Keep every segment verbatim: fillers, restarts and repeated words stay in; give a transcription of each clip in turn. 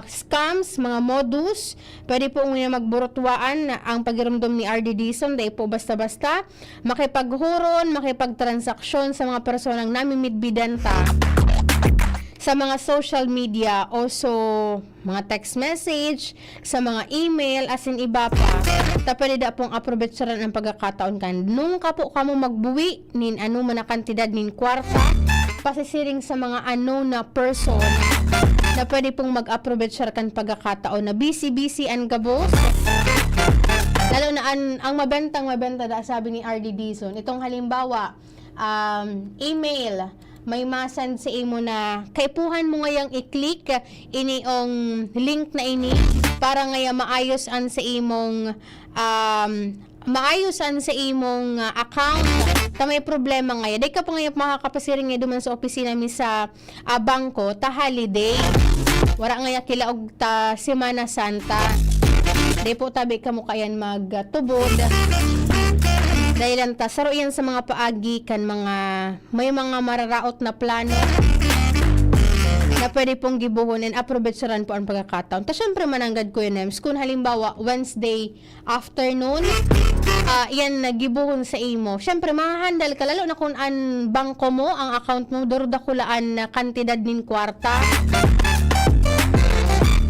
scams, mga modus, pwede po ngunyan magburutuwaan ang pagirumdom ni R D Dizon, dai po basta-basta makipaghuron, makipagtransaksyon sa mga personang namimidbidan ta sa mga social media o so mga text message, sa mga email, asin iba pa, ta pwede da pong aprovechar an pagkakataon kan nung ka po kamo magbuwi nin anoman na kantidad nin kwarta, pasisiring sa mga unknown na person na pwede pong mag-aprovechar kan pagkakataon na busy-busy an gabos. Lalo na an, ang mabentang mabenta da, sabi ni R D Dizon. Itong halimbawa, um, email, may masend sa imo na kaipuhan mo ngayang i-click iniong link na ini para ngaya maayos an sa imong, um, maayos an sa imong, ah, account. Ta may problema ngaya. Dai ka pa ngaya makakapasiring ngaya duman sa opisina mi sa, ah, bangko, ta holiday. Wara ngaya kilaog ta Semana Santa. Dai po tabi kamo kayan magtubod. Dahil lang ta, saro yan sa mga paagi kan mga may mga mararaot na plano na pwede pong gibohon and aprovechar po ang pagkakataon. Ta syempre mananggad, Kuya Nems, kung halimbawa Wednesday afternoon, ah, yan na gibohon sa imo. Syempre mahahandle ka, lalo na kung an bangko mo, ang account mo, duro dakulaan na kantidad nin kwarta.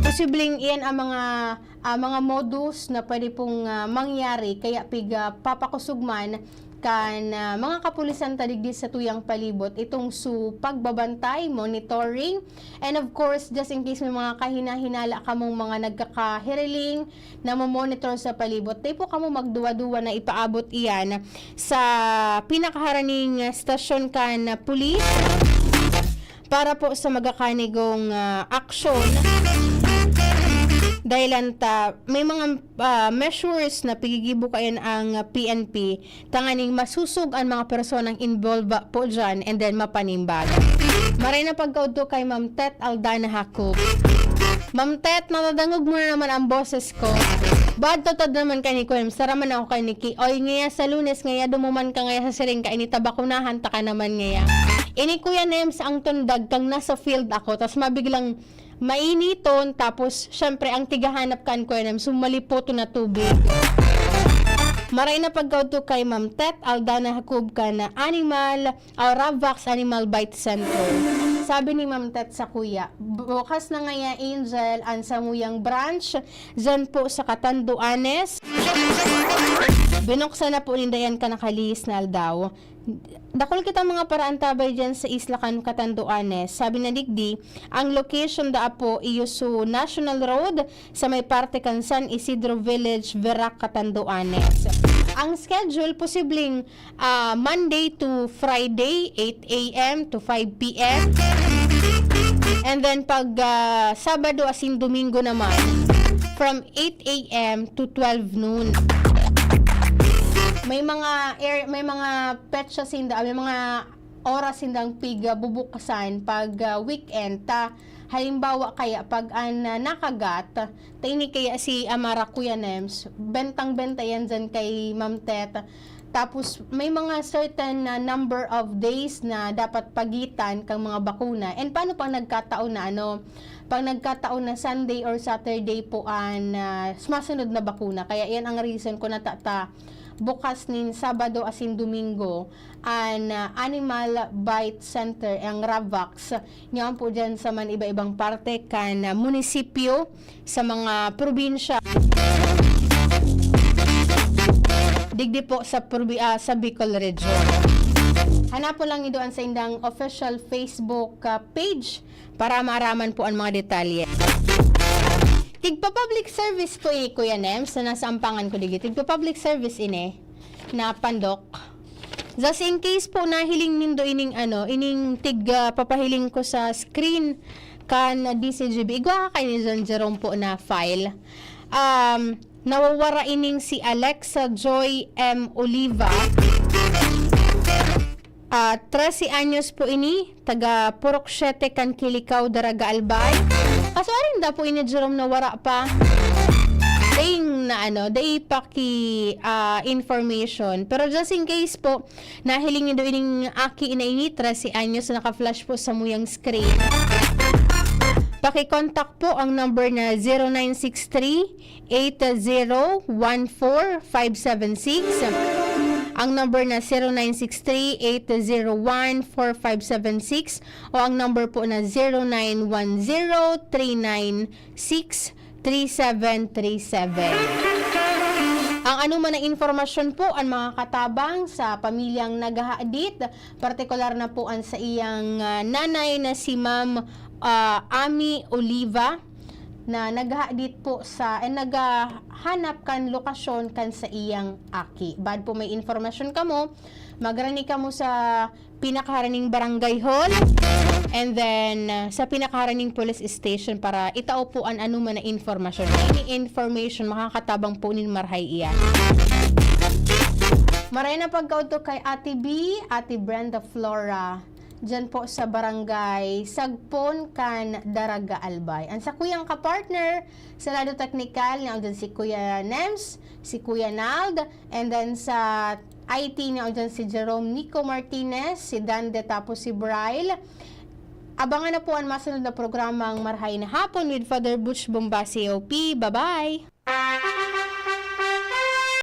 Posibleng iyan ang mga, ah, mga modus na pwede pong, ah, mangyari, kaya pig, ah, papakosog man kan, ah, mga kapulisan ta digdi sa tuyang palibot itong su pagbabantay, monitoring, and of course, just in case may mga kahinahinala kamong mga nagkakahiriling na mo-monitor sa palibot, dai po kamo magduwa-duwa na ipaabot iyan sa pinakaharaning stasyon kan pulis para po sa magakanigong, ah, aksyon. Dahil ta may mga, ah, measures na pigigibo kayan ang, ah, P N P tanganing masosog an mga personang involved po dyan and then mapanimbag. Maray na pagkaudto kay Ma'am Tet Aldana Jacob. Ma'am Tet, nadadangog mo na naman ang boses ko. Bad totod naman kay ni Kuya, sara man ako kay Niki. Oy, ngaya sa Lunes, ngaya dumuman ka ngaya sa siring ka, ini ta bakunahan ta ka naman ngaya. Ini Kuya Nems ang tundag kang nasa field ako, tas mabiglang mainiton, tapos syempre ang tigahanap kan Kuya Nems, sumaliputo na tubig. Maray na pagkaudto kay Ma'am Tet Aldana Jacob ka na animal, o Ravvax Animal Bite Center. Sabi ni Ma'am Tet sa kuya, bukas na ngaya, Angel, an samuyang branch dyan po sa Catanduanes. Binuksan na po ninda yan kan nakalihis na aldaw. Dakul kita mga paraantabay dyan sa isla kan Catanduanes. Sabi na digdi, ang location da po iyo su National Road sa may parte kan San Isidro Village, Verac, Catanduanes. Ang schedule, posibleng, ah, Monday to Friday, eight a m to five p m. And then pag, ah, Sabado asin Domingo naman, from eight a m to twelve noon. May mga air, may mga petsa sinda, may mga oras sindang piga bubukasan pag, ah, weekend ta. Halimbawa kaya pag an, ah, nakagat, ta ini kaya si Amara, Kuya Nems, bentang-benta yan dyan kay Ma'am Tet. Tapos may mga certain na number of days na dapat pagitan kang mga bakuna. And paano pang nagkataon na ano, pag nagkataon na Sunday or Saturday po an, ah, masunod na bakuna? Kaya yan ang reason kung natata bukas nin Sabado asin Domingo an, ah, Animal Bite Center, ang Ravvax. Ngayon po dyan sa man iba-ibang parte kan, ah, munisipyo sa mga probinsya. Digdi po sa probi-, ah, sa Bicol Region. Hanapon lang nindo an saindang official Facebook, ah, page para maaraman po ang mga detalye. Tigpa-public service po ini, Kuya Nems, na nasa ampangan ko digdi. Tigpa-public service ini na pandok. Just in case po nahiling nindo ining ano, ining tig, ah, papahiling ko sa screen kan D C G B. Igwa ka kayo ni John Jerome po na file. Um, nawawara ining si Alexa Joy M Oliva. Ah, trese anyos po ini, taga Purok Siete kan Kilikao, Daraga, Albay. Kaso arin da po ini, Jerome, na wara pa. Dai na ano, dai pa ki, ah, information. Pero just in case po, nahiling nindo ining aki na ini, trese anyos, na naka-flash po sa muyang screen. Paki-contact po ang number na zero nine six three, eight zero one four, five seven six, ang number na zero nine six three, eight zero one, four five seven six, o ang number po na zero nine one zero, three nine six, three seven three seven. Ang anuman na impormasyon po an mga katabang sa pamilyang naghahadit, partikular na po an sa iyang, ah, nanay na si Ma'am, ah, Ami Oliva, na naghahadit po sa, eh, naghahanap kan lokasyon kan sa iyang aki. Bad po may impormasyon kamo, magrani kamo sa pinakaharaning barangay hall, and then, uh, sa pinakaharaning police station para itao po an anuman na informasyon. Any information, makakatabang po nin marahay iyan. Maray na pagkaudto kay Ate B, Ate Brenda Flora, dyan po sa barangay Sagpon kan Daraga Albay. Ang sa kuyang kapartner, sa lado teknikal, na dyan si Kuya Nems, si Kuya Nald, and then sa I T na dyan si Jerome Nico Martinez, si Dande, tapos si Braille. Abangan na po ang masunod na programang Marhay na Hapon with Father Butch Bomba, C O P. Bye-bye!